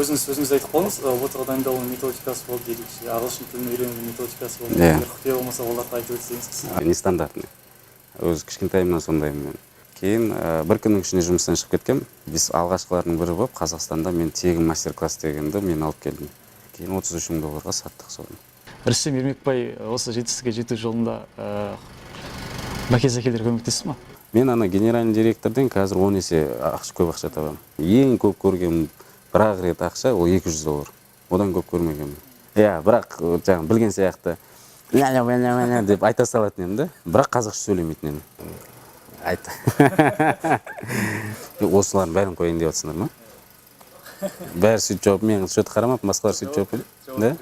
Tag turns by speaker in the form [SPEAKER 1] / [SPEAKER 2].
[SPEAKER 1] Өзіңіз сөзіңізде айтып қалдыңыз, ҰБТ-ға дайындалу методикасы болды ерекше, ағылшын тілін үйрену методикасы болды.
[SPEAKER 2] Иә.
[SPEAKER 1] Егер құпия болмаса, оларды айтып өтсеңіз.
[SPEAKER 2] Нестандартный, өзі кішкентайымнан сондаймын мен. Кейін бір күннің ішінде жұмыстан шығып кеткенмін. Біз алғашқылардың бірі болып Қазақстанда мен тегін мастер класс дегенді мен алып келдім. Кейін 33 мың долларға саттық соны.
[SPEAKER 1] Рүстем Ермекбай осы жетістікке жету жолында бәке сәкелер көмектесті ма?
[SPEAKER 2] Мен ана генеральный директорден қазір 10 есе ақша, көп ақша табамын. Ең көп көрген бір ақ рет ақша, ол 200 доллар, одан көп көрмегенмін. Иә, бірақ жаңағы білген сияқты «ля, ля, ля, ля» деп айта салатын едім да, бірақ қазақша сөйлемейтін едім. Айт, осылардың бәрін қояйын деп жатсыңдар ма? Бәрі сөйтіп жауап, мен что-то қарамаппын, басқалар сөйтіп жауап берді да.